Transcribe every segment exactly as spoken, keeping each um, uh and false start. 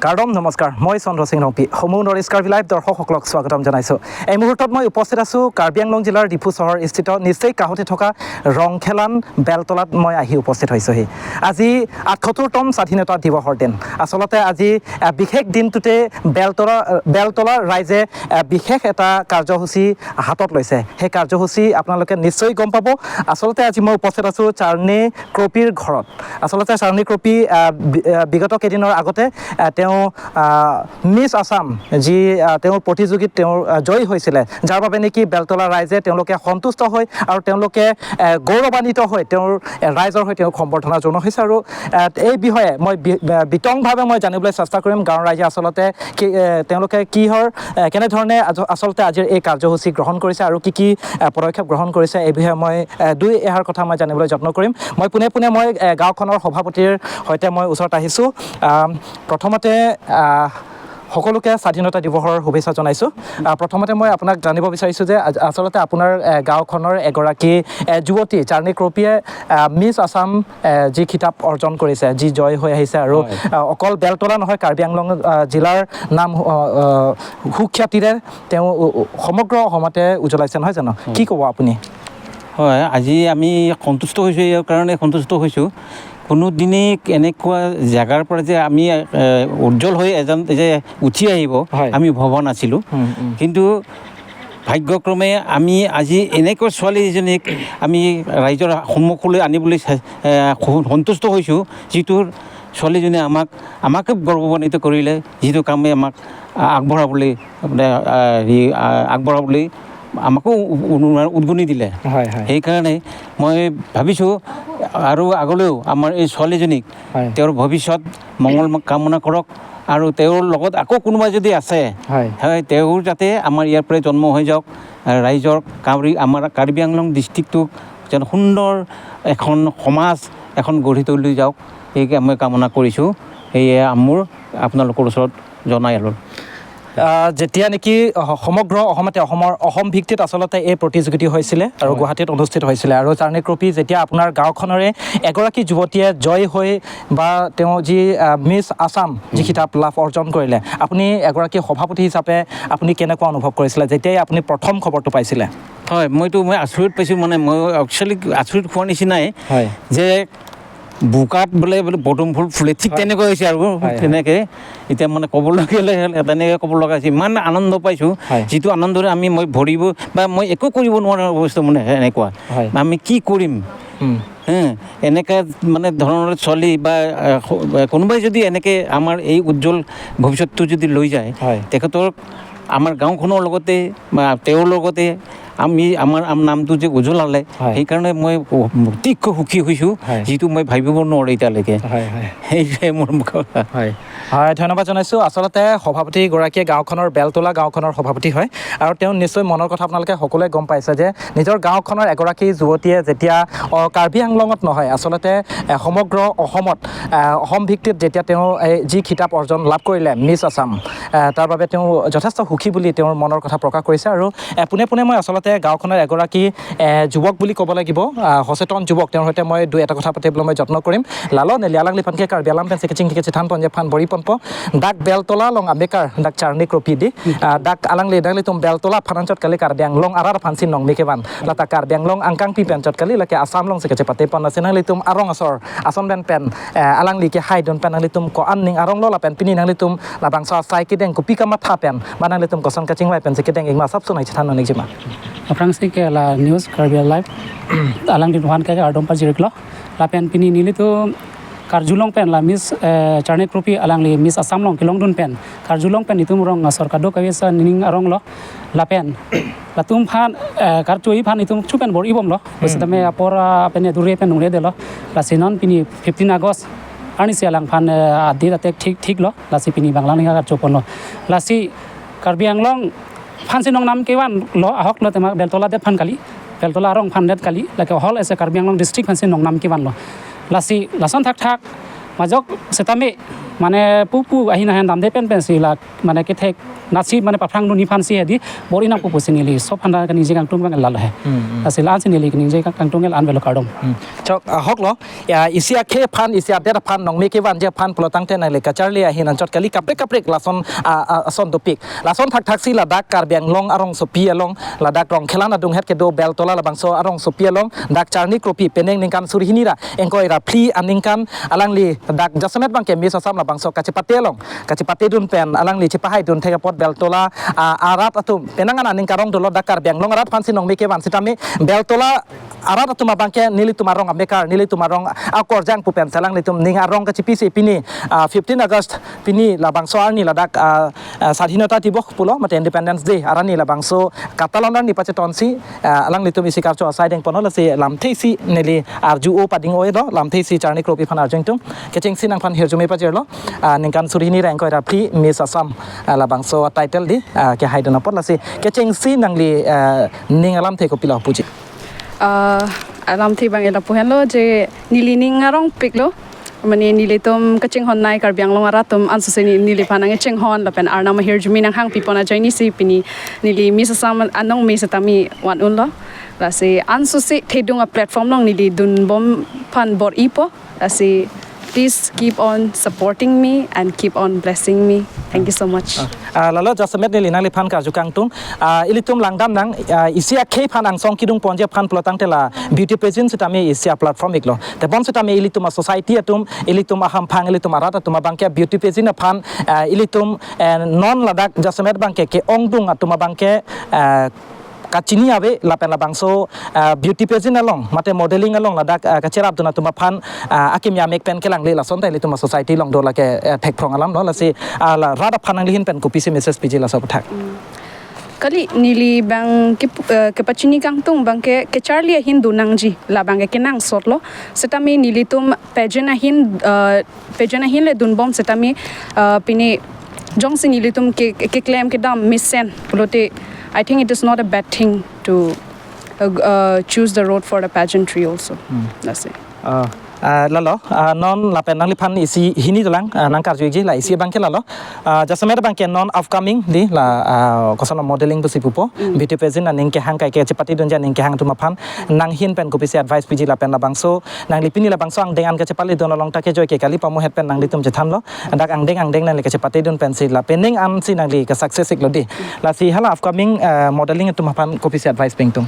কাৰ্ডম নমস্কাৰ, মই চন্দ্ৰ সিং ৰংপি। সমূহ নৰ্থ ইষ্ট কাৰ্বি লাইভ দৰ্শকসকলক স্বাগতম জনাইছো। এই মুহূৰ্তত মই উপস্থিত আছো কাৰ্বি আংলং জিলাৰ ডিফু চহৰ স্থিত নিচেই কাষতে থকা ৰংখেলান বেলতলাত মই আহি উপস্থিত হৈছোহি। আজি আঠসত্তৰতম স্বাধীনতা দিৱসৰ দিন। আচলতে আজি, আহ, বিশেষ দিনটোতে বেলতলা, আহ, বেলতলা ৰাইজে, আহ, বিশেষ এটা কাৰ্যসূচী হাতত লৈছে। সেই কাৰ্যসূচী আপোনালোকে নিশ্চয় গম পাব। আচলতে আজি মই উপস্থিত আছো চাৰ্ণী ক্ৰপিৰ ঘৰত। আচলতে চাৰ্ণী ক্ৰপি, আহ, বি-, আহ, বিগত কেইদিনৰ আগতে, আহ, তেওঁ, আহ, মিছ আছাম যি, আহ, তেওঁৰ প্ৰতিযোগিত তেওঁৰ, আহ, জয়ী হৈছিলে, যাৰ বাবে নেকি বেলতলা ৰাইজে তেওঁলোকে সন্তুষ্ট হৈ আৰু তেওঁলোকে, আহ, গৌৰৱান্বিত হৈ তেওঁৰ, আহ, ৰাইজৰ হৈ তেওঁক সম্বৰ্ধনা জনোৱা হৈছে। আৰু, আহ, এই বিষয়ে মই বি-, আহ, বিতংভাৱে মই জানিবলৈ চেষ্টা কৰিম গাঁৱৰ ৰাইজে আচলতে কি, আহ, তেওঁলোকে কিহৰ, আহ, কেনেধৰণে আজ-, আচলতে আজিৰ এই কাৰ্যসূচী গ্ৰহণ কৰিছে আৰু কি কি, আহ, পদক্ষেপ গ্ৰহণ কৰিছে, এই বিষয়ে মই, আহ, দুই এষাৰ কথা মই জানিবলৈ যত্ন কৰিম। মই পোনে পোনে মই, আহ, গাঁওখনৰ সভাপতিৰ সৈতে মই ওচৰত আহিছো। আহ, প্ৰথমতে, আহ, সকলোকে স্বাধীনতা দিৱসৰ শুভেচ্ছা জনাইছো। আহ, প্ৰথমতে মই আপোনাক জানিব বিচাৰিছো যে আজ-, আচলতে আপোনাৰ, আহ, গাঁওখনৰ এগৰাকী, আহ, যুৱতী চাৰ্ণী ক্ৰপিয়ে, আহ, মিছ আছাম, আহ, যি খিতাপ অৰ্জন কৰিছে, যি জয় হৈ আহিছে আৰু, হয়। আহ, অকল বেলতলা নহয়, কাৰ্বি আংলং, আহ, জিলাৰ নাম, আহ, আহ, সুখ্যাতিৰে তেওঁ উ-, উ-, সমগ্ৰ অসমতে উজ্বলাইছে, নহয় জানো? হয়। কি ক'ব আপুনি? হয়, আজি আমি সন্তুষ্ট হৈছোঁ, ইয়াৰ কাৰণে সন্তুষ্ট হৈছোঁ। কোনো দিনেই এনেকুৱা জেগাৰ পৰা যে আমি, এ, উজ্জ্বল হৈ এজন যে উঠি আহিব, হয়। আমি ভবা নাছিলোঁ। উম, উম। কিন্তু ভাগ্যক্ৰমে আমি আজি এনেকুৱা ছোৱালী এজনীক আমি ৰাইজৰ সন্মুখলৈ আনিবলৈ চে-, এ, সু-, সন্তুষ্ট হৈছোঁ, যিটো ছোৱালীজনীয়ে আমাক, আমাকে গৌৰৱান্বিত কৰিলে, যিটো কামে আমাক আ-, আগবঢ়াবলৈ, মানে, আ, হেৰি, আ, আগবঢ়াবলৈ আমাকো উ-, উ-, উদগনি দিলে। হয়, হয়। সেইকাৰণে মই ভাবিছোঁ আৰু আগলৈও আমাৰ এই ছোৱালীজনীক হয়। তেওঁৰ ভৱিষ্যত মংগল কামনা কৰক আৰু তেওঁৰ লগত আকৌ কোনোবা যদি আছে, হয়। হয়, তেওঁ যাতে আমাৰ ইয়াৰ পৰাই জন্ম হৈ যাওক, আ, ৰাইজৰ কাউৰী, আমাৰ কাৰ্বি আংলং ডিষ্ট্ৰিক্টটো যেন সুন্দৰ এখন সমাজ এখন গঢ়ি তুলি যাওক, এই মই কামনা কৰিছোঁ। সেয়ে মোৰ আপোনালোকৰ ওচৰত জনাই আৰু। আহ, যেতিয়া নেকি স-, সমগ্ৰ অসমতে অসমৰ অসম ভিত্তিত আচলতে এই প্ৰতিযোগিতা হৈছিলে আৰু হয়। গুৱাহাটীত অনুষ্ঠিত হৈছিলে আৰু চাৰ্ণী ক্ৰপি যেতিয়া আপোনাৰ গাঁওখনৰে এগৰাকী যুৱতীয়ে জয় হৈ বা তেওঁ যি, আহ, মিছ আছাম যি উম। খিতাপ লাভ অৰ্জন কৰিলে, আপুনি এগৰাকী সভাপতি হিচাপে আপুনি কেনেকুৱা অনুভৱ কৰিছিলে যেতিয়াই আপুনি প্ৰথম খবৰটো পাইছিলে? হয়, মইতো মই আচৰিত পাইছোঁ, মানে মই একচুৱেলি আচৰিত হোৱাৰ নিচিনাই হয়। যে বোকাত বোলে, বোলে পদুম ফুল ফুলে, ঠিক হয়। তেনেকৈ হৈছে আৰু হয়, হয়। তেনেকে। এতিয়া মানে ক'ব লগা হ'লে তেনেকে ক'ব লগা হৈছে। ইমান আনন্দ পাইছোঁ, হয়। যিটো আনন্দৰে আমি মই ভৰিব বা মই একো কৰিব নোৱাৰা অৱস্থা, মানে এনেকুৱা। হয়। আমি কি কৰিম? উম। হে, এনেকা মানে ধৰণৰ ছোৱালী বা, আহ, স-, কোনোবাই যদি এনেকে আমাৰ এই উজ্জ্বল ভৱিষ্যতটো যদি লৈ যায়, হয়। তেখেতৰ আমাৰ গাঁওখনৰ লগতে বা তেওঁৰ লগতে আমি, আমাৰ আম-, নামটো যে উজ্বলালে, হয়। সেইকাৰণে মই অতিকৈ সুখী হৈছোঁ, হয়। যিটো মই ভাবিব নোৱাৰোঁ এতিয়ালৈকে। হয়, হয়। সেইটোৱে মোৰ মুখৰ হয়। হয়, ধন্যবাদ জনাইছোঁ। আচলতে সভাপতিগৰাকীয়ে গাঁওখনৰ, বেলতলা গাঁওখনৰ সভাপতি হয় আৰু তেওঁ নিশ্চয় মনৰ কথা আপোনালোকে সকলোৱে গম পাইছে যে নিজৰ গাঁওখনৰ এগৰাকী যুৱতীয়ে যেতিয়া, অ, কাৰ্বি আংলঙত নহয়, আচলতে, এ, সমগ্ৰ অসমত, এ, অসম ভিত্তিত যেতিয়া তেওঁ এই যি খিতাপ অৰ্জন লাভ কৰিলে মিছ আছাম, এ, তাৰ বাবে তেওঁ যথেষ্ট সুখী বুলি তেওঁৰ মনৰ কথা প্ৰকাশ কৰিছে। আৰু, এ, পোনে পোনে মই আচলতে গাঁওখনৰ এগৰাকী, এ, যুৱক বুলি ক'ব লাগিব, আ, সচেতন যুৱক, তেওঁৰ সৈতে মই দুই এটা কথা পাতিবলৈ মই যত্ন কৰিম। Lalo neli alangliphan ke Karbi Anglong pensi kechingki kechethan ponji aphan bor-i ponpo. Dak Beltola along amekar, dak Charni Kropi di. Ah, dak alangli, nanglitum Beltola aphan anchot kali, Karbi Anglong arat aphansi nongmi kevan. Lata Karbi Anglong angkangpi pen chot kali, lake Assam alongsi kachepate pon, lasi nanglitum arong asor ason pen pen, eh, alangli kehaidun pen nanglitum ko-an ning arong lo, lapen pini nanglitum labangso asai kedeng kopi kamatha pen, ba nanglitum koson kachingvai pensi kedeng, ingma asapso nangchethan non-ikji ma? Aphrangsi ke la news Karbi Live, alangliphan ke kardom pajirlo. Lapen pini nelitum karjulong pen la Miss, eh, Charni Kropi alangli Miss Assam along kelongdun pen karjulong pen itum rong asor kadokave sa ning arong lo. Lapen latum aphan, eh, karchoi aphan itum chu pen bor-i bomlo. Hmm. Setame apor, ah, pen dure pen nungre delo. Lasi non pini fifteen August arnisi alangphan, eh, adit atek thik thik lo. Lasi pini banglang ning karcho ponlo. Lasi Karbi Anglong aphansi nongnam kevan lo, ahok lo tema Beltola det aphan kali, Beltola arong aphan det kali, lake all as a Karbi Anglong district aphansi nongnam kevan lo. Lasi lason thakthak majok setame Mane pupu ahin ahin damde pen pensi la mane kethek nasi mane paphrang dun aphansi hedi bor-i nangpo pusi neli sob handa kaningje kangtung abang lalo he. Hmm, hmm. Lasi la-ansi neli kaningje kangtung ke la-an avelo kardom. Hmm. Chok, ah, hok lo, ya, isi akhei aphan, isi adet aphan, nongme kevanji aphan pulo tangte nangli kacharli ahin anchot kali kaprek kaprek lason, ah, ah, ason dopik. Lason thakthaksi ladak Karbi Anglong arongsopi along, ladak Rongkhelan adunghet kedo Beltola labangso arongsopi along, dak Charni Kropi penang ningkan suri hini ra ingkoi ra phli aningkan alangli dak jasemet abangke Miss Assam labangso kachepate along, kachepate dun pen alangli chepahai dun thek apot Beltola, ah, arat atum penang an aning karong dolo, dak Karbi Anglong arat aphansi nongme kevan sitame Beltola arat atum abangke nelitum arong amekar, nelitum arong akorjang pu pen alanglitum ning arong kachepisi pini, ah, fifteen August pini labangso arni ladak, ah, ah, Sadhinota Dibosh pulo mate Independence Day arni labangso katalon arni pachetonsi, ah, alanglitum isi karcho asai dengponlo, lasi lamthe isi neli arju-o pading-o-e do, lamthe isi Charni Kropi aphan arju ingtung. Kechengsi nangphan hirjume pajirlo, ah, ningkan suri hini ra ingkoi ra phli Miss Assam, ah, labangso title di, ah, kehai dun apot, lasi kechengsi nangli, ah, ning alamthe kopilo puji? Ah, alamthe abang lapu henlo je neli ning arongpiklo. Mane nelitum kachinghon nei Karbi Anglong arat atum ansose ne-, neliphan nangchinghon lapen arnam ahirjume nanghangpipon ajoinesi pini neli Miss Assam anong me sitame van unlo. Lasi ansose thedung a-platform along neli dunbom aphan bor-ipo. Lasi please keep on supporting me and keep on blessing me. Thank you so much. Ah, lalo jasemet neli nangliphan karju kangtung. Ah, ilitum langdamnang, ah, isi akhei aphan angsong kedung ponji aphan pulo tangte la beauty pageant sitame isi a-platform iklo. Tebon sitame ilitum a-society atum, ilitum ahamphang, ilitum arat atum abangke beauty pageant aphan, ah, ilitum, eh, non ladak jasemet abangke ke-ongdung atum abangke, eh, kachini ave lapen labangso, ah, beauty pageant along mate modeling along ladak, ah, kacherap dun atum aphan, ah, akimi amek pen kelang le lason ta ilitum a-society along do lake, eh, thekphrong alamlo, lasi, ah, la rat aphan nangli ahin pen kopisi message piji laso aputhak? Kali neli abang ke, eh, kepachini kangtung abangke kecharli ahin do nangji la abangke kenangsotlo. Sitame nelitum pageant ahin, eh, pageant ahin le dunbom sitame, eh, pini jongsi nelitum ke, ke, keklem kedam mesen pulote, I think it is not a bad thing to, uh, uh, choose the road for the pageantry also. Hmm. That's it. Ah, ah, lalo, ah, non lapen nangliphan isi hini dolang, ah, nangkarju ikji la isi abangke lalo. Ah, jasemet abangke non upcoming di la, ah, koson modeling pusi pupo, Hmm. beauty pageant aning kehang kaike chepate dunji aning kehang atum aphan nang ahin pen kopisi advice piji lapen labangso nangli pini labangso angdeng an kachepale dun along ta kejoi ke kali pamohet pen nanglitum chethanlo. Dak angdeng angdeng nangli kachepate dun pensi la penang ansi nangli ke-success iklo di. Lasi hala upcoming, eh, modeling atum aphan kopisi advice pi ingtung?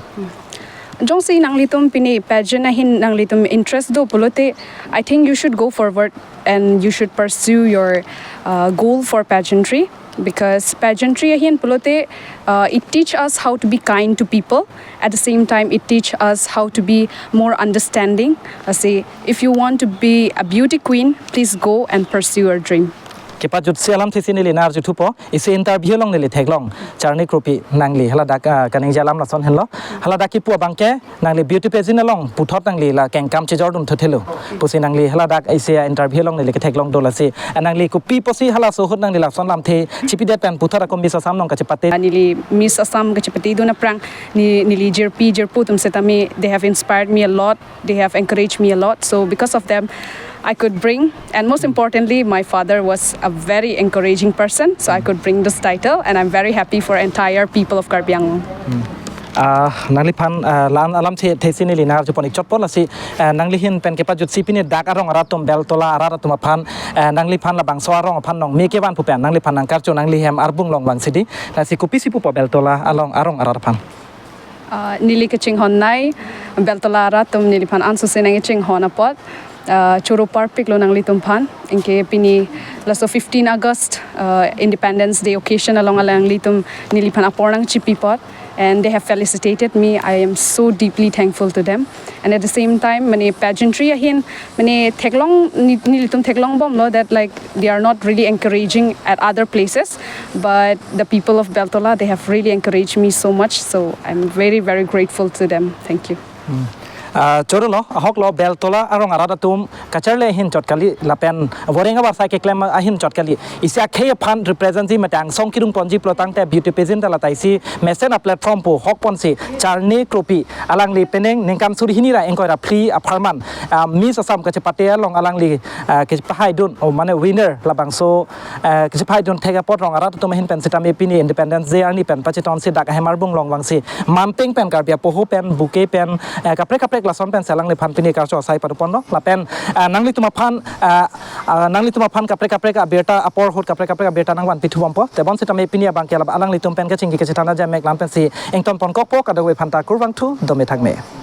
Jongsi nanglitum pini pageant ahin nanglitum interest do pulote, I think you should go forward and you should pursue your, uh, goal for pageantry, because pageantry ahin pulote, uh, it teach us how to be kind to people. At the same time, it teach us how to be more understanding. Lasi, if you want to be a beauty queen, please go and pursue your dream. Kepajutsi alamthe isi neli nang-arjuthupo, isi interview along neli theklong Charni Kropi nangli haladak, ah, kaningje alam lason henlo. Haladak kipu abangke nangli beauty pageant along puthot nangli la kengkam chejor dun thuthelo pusi nangli haladak isi interview along neli ketheklong do, lasi, ah, nangli kopi pusi halaso ahut nangli lason lamthe chipidet pen puthot ako Miss Assam along kachepate? Neli Miss Assam kachepate dun aphrang ne-, neli jirpi jirpo atum setame, they have inspired me a lot. They have encouraged me a lot. So because of them, I could bring, and most importantly, my father was a very encouraging person. So I could bring this title, and I'm very happy for entire people of Karbi Anglong. Hmm. Ah, nangliphan, ah, la-an alamthe isi neli nang-arjupon ikchotpo, lasi, ah, nangli ahin pen kepajutsi pini dak arong arat atum, Beltola arat atum aphan, ah, nangliphan labangso arong aphan nongme kevan pu pen nangliphan nangkarcho, nangli hem arbung along vangsi di, lasi kopisi pupo Beltola along arong arat aphan? Ah, neli kachinghon nei Beltola arat atum neliphan ansose nangchinghon apot, ah, choro parpiklo nanglitum aphan. Anke pini laso fifteen August, ah, Independence Day occasion along alanglitum neliphan apor nangchipi apot, and they have felicitated me. I am so deeply thankful to them. And at the same time, mane pageantry ahin, mane theklong, ne-, nelitum theklongbomlo that, like, they are not really encouraging at other places, but the people of Beltola, they have really encouraged me so much. So I'm very, very grateful to them. Thank you. Hmm. Ah, choro lo, ahok lo, Beltola arong arat atum kacharli ahin chot kali, lapen voreng abar sai keklem ahin chot kali. Isi akhei aphan represent ji mate angsong kedung ponji pulo tangte beauty pageant ta lata isi mesen a-platform pu hok ponsi Charni Kropi alangli penang ningkan suri hini ra ingkoi ra phli apharman, ah, Miss Assam kachepate along alangli, ah, kachepahai dun, o mane winner labangso, ah, kachepahai dun thek apot rong arat atum ahin pen sitame pini Independence Day arni pen pachiton si dak ahem arbung long vangsi manting pen Karbi apoho pen bouquet pen, eh, kaprek kaprek lason pen si alangliphan pini karcho asai pado ponlo lapen, ah, nanglitum aphan, ah, ah, nanglitum aphan kaprek kaprek abirta apor ahut kaprek kaprek abirta nangvan pithu bompo. Tebon sitame pini abang ke alanglitum pen kachingki kachethan ajai mek lan pensi ington pon kokpo, kadokave aphanta kurvangthu, dome thakme.